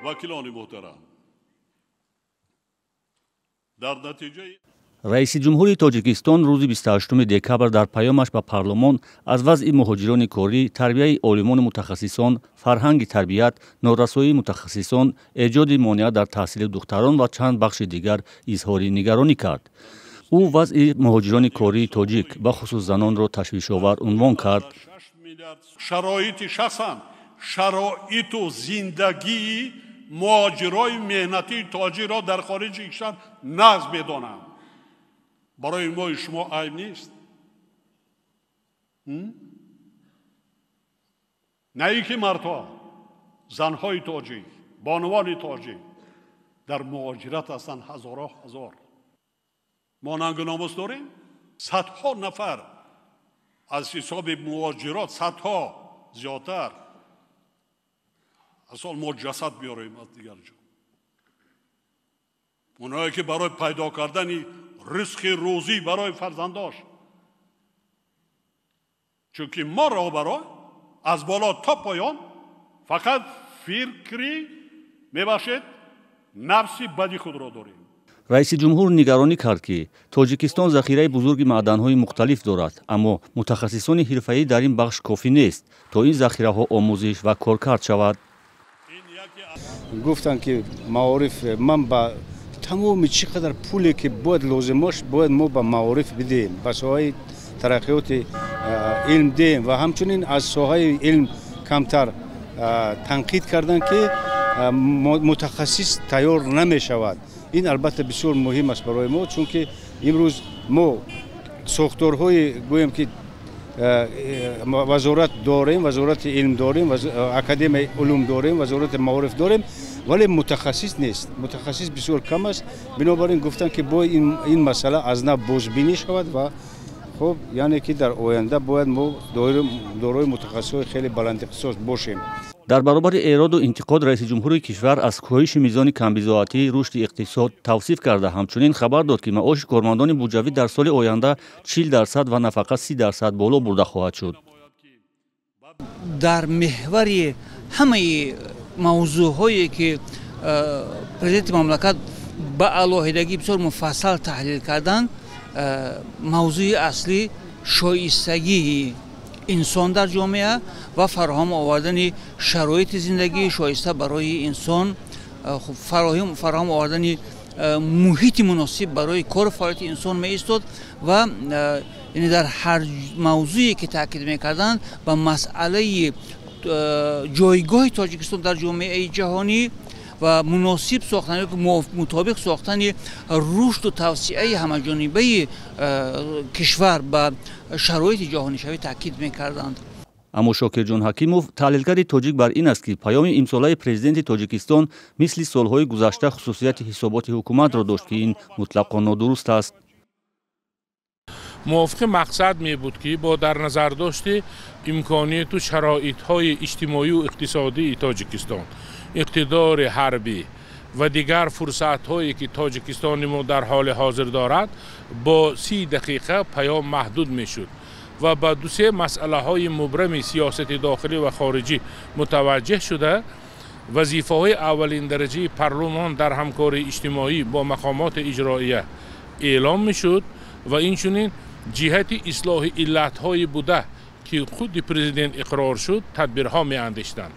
Вакилони муҳтарам, дар натиҷаи Раиси ҷумҳури Тоҷикистон рӯзи 28 декабр дар паёмаш ба парлумон аз вазъи муҳоҷирони корӣ, тарбияи олимону мутахассисон, фарҳанги тарбият, норасоии мутахассисон, эҷоди монеа дар таҳсили духтарон ва чанд бахши дигар изҳори нигаронӣ кард. Ӯ вазъи муҳоҷирони кории тоҷик, бахусус занонро ташвишовар унвон кард. Шароити шахсан, шароиту зиндагии муҳоҷирои меҳнатии тоҷикро дар хориҷи кишвар нағз медонам. Барои мои шумо айб нест, на ин ки мардҳо, занҳои тоҷик, бонувони тоҷик дар муҳоҷират ҳастанд, ҳазорҳо ҳазор. Мо нангу номус дорем, садҳо нафар аз ҳисоби муҳоҷирот, садҳо зиёдтар асол мо ҷасад биёрем аз дигар ҷо. Онҳое ки барои пайдо кардани ризқи рӯзӣ барои фарзандош, чунки мо роҳбаро аз боло то поён фақат фикри, мебахшед, нафси бади худро дорем. Раиси ҷумҳур нигаронӣ кард, ки Тоҷикистон захираи бузурги маъданҳои мухталиф дорад, аммо мутахассисони ҳирфаӣ дар ин бахш кофӣ нест, то ин захираҳо омӯзиш ва коркард шавад. Гуфтанд, ки маориф, ман ба тамоми чӣ қадар пуле ки бояд лозимош, бояд мо ба маориф бидиҳем, ба соҳаи тараққиёти илм диҳем. Ва ҳамчунин аз соҳаи илм камтар танқид карданд, ки мутахассис тайёр намешавад. Ин албатта бисёр муҳим аст барои мо, чунки имрӯз мо сохторҳои, гӯем ки, вазорат дорем, вазорати илм дорем, академияи улум дорем, вазорати маориф дорем, вале мутахассис нест, мутахассис бисёр кам аст. Бинобар ин гуфтанд, ки бояд ин масъала аз нав бозбинӣ шавад ва хуб, яъне ки дар оянда бояд мо дорои мутахассисҳои хеле баландихтисос бошем. Дар баробари эроду интиқод раиси ҷумҳури кишвар аз коҳиши мизони камбизоатӣ, рушди иқтисод тавсиф карда, ҳамчунин хабар дод, ки маоши кормандони буҷавӣ дар соли оянда 40% ва нафақа 30% боло бурда хоҳад шуд. Дар меҳвари ҳамаи мавзӯъҳое ки президенти мамлакат ба алоҳидагӣ бисёр муфассал таҳлил карданд, мавзӯи аслӣ шоистагии инсон дар ҷомеа ва фароҳам овардани шароити зиндагии шоиста барои инсон, фароҳам овардани муҳити муносиб барои кору фаъолияти инсон меистод. Ва яъне дар ҳар мавзӯе ки таъкид мекарданд, ба масъалаи ҷойгоҳи Тоҷикистон дар ҷомеаи ҷаҳонӣ ва муносиб сохтан, мутобиқ сохтани рушду тавсеаи ҳамаҷонибаи кишвар ба шароити ҷаҳонишавӣ таъкид мекарданд. Аммо Шокирҷон Ҳакимов, таҳлилгари тоҷик, бар ин аст, ки паёми имсолаи президенти Тоҷикистон мисли солҳои гузашта хусусияти ҳисоботи ҳукуматро дошт, ки ин мутлақо нодуруст аст. Мувофиқи мақсад мебуд, ки бо дар назардошти имконияту шароитҳои иҷтимоию иқтисодии Тоҷикистон, иқтидори ҳарбӣ ва дигар фурсатҳое ки Тоҷикистони мо дар ҳоли ҳозир дорад, бо 30 дақиқа паём маҳдуд мешуд ва ба дусе масъалаҳои мубрами сиёсати дохилӣ ва хориҷӣ мутаваҷҷеҳ шуда, вазифаҳои аввалиндараҷаи парлумон дар ҳамкории иҷтимоӣ бо мақомоти иҷроия эълом мешуд ва инчунин ҷиҳати ислоҳи иллатҳое буда, ки худи президент иқрор шуд, тадбирҳо меандештанд.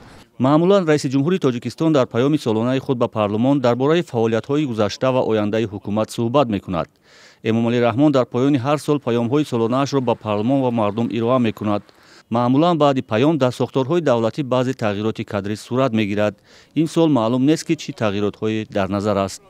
Маъмулан раиси ҷумҳури Тоҷикистон дар паёми солонаи худ ба парлумон дар бораи фаъолиятҳои гузашта ва ояндаи ҳукумат суҳбат мекунад. Эмомалӣ Раҳмон дар поёни ҳар сол паёмҳои солонаашро ба парлумон ва мардум ироа мекунад. Маъмулан баъди паём дар сохторҳои давлатӣ баъзе тағйироти кадрӣ сурат мегирад. Ин сол маълум нест, ки чӣ тағйиротҳое дар назар аст.